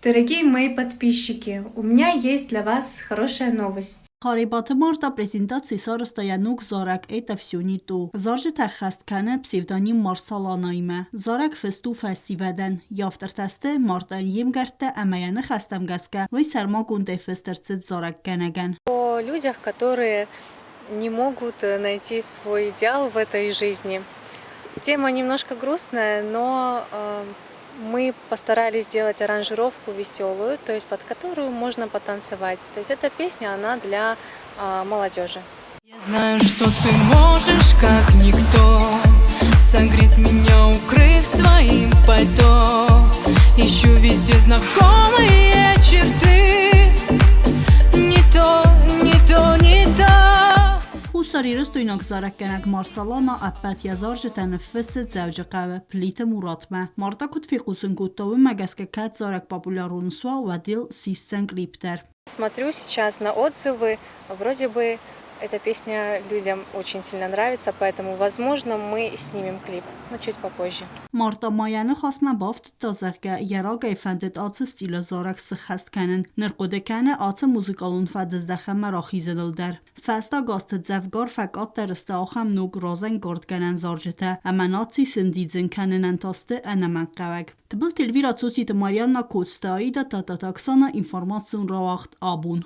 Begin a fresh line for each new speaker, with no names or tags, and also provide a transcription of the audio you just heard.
Дорогие мои подписчики, у меня есть для вас хорошая новость.
Харебаты Марта презентаци сарӕзта йӕ ног зарӕг Это все не то. Зарджытӕ ххӕст кӕны псевдоним Марсаланаимӕ. Зарӕг фыст у фӕсивӕдӕн. Йӕ автортӕ сты Мартӕн йе мгӕрттӕ ӕмӕ йӕ ныхӕстӕм гӕсгӕ уый сӕрмагондӕй фыст ӕрцыд зарӕггӕнӕгӕн.
О людях, которые не могут найти свой идеал в этой жизни. Тема немножко грустная, но мы постарались сделать аранжировку веселую, то есть под которую можно потанцевать. То есть эта песня, она для молодежи.
Я знаю, что ты можешь, как никто, Согреть меня, укрыв своим пальто. Ищу везде знакомые черты. Не то, не то, не то.
Хуссарирыстойнаг зарӕггӕнӕг Марсалана ӕппӕт йӕ зарджытӕ ныффыссы Дзӕуджыхъӕуы Плиты Муратмӕ. Марта куыд фехъусын кодта, уымӕ гӕсгӕ кӕд зарӕг популярон суа, уӕд ыл сисдзӕн клип дӕр.
Смотрю сейчас на отзывы, вроде бы эта песня людям очень сильно нравится, поэтому, возможно, мы снимем клип, но чуть попозже.
Марта ма йӕ ныхасмӕ бафтыдта, зӕгъгӕ, йӕ рагӕй фӕндыд ацы стилы зарӕг сыххӕст кӕнын. Ныр хъуыды кӕны ацы музыкалон фӕдыздӕхӕнмӕ рахизыныл дӕр. Фӕстаг азты дзӕвгар фӕкъаддӕр сты ахӕм ног разӕнгардгӕнӕн зарджытӕ ӕмӕ наци сӕндидзын кӕнынӕн та сты ӕнӕмӕнгхъӕуӕг. Тыбылты Эльвира, Цоциты Марианна, Коцты Аида, Тадтаты Оксана, информацион рауагъд «Абон».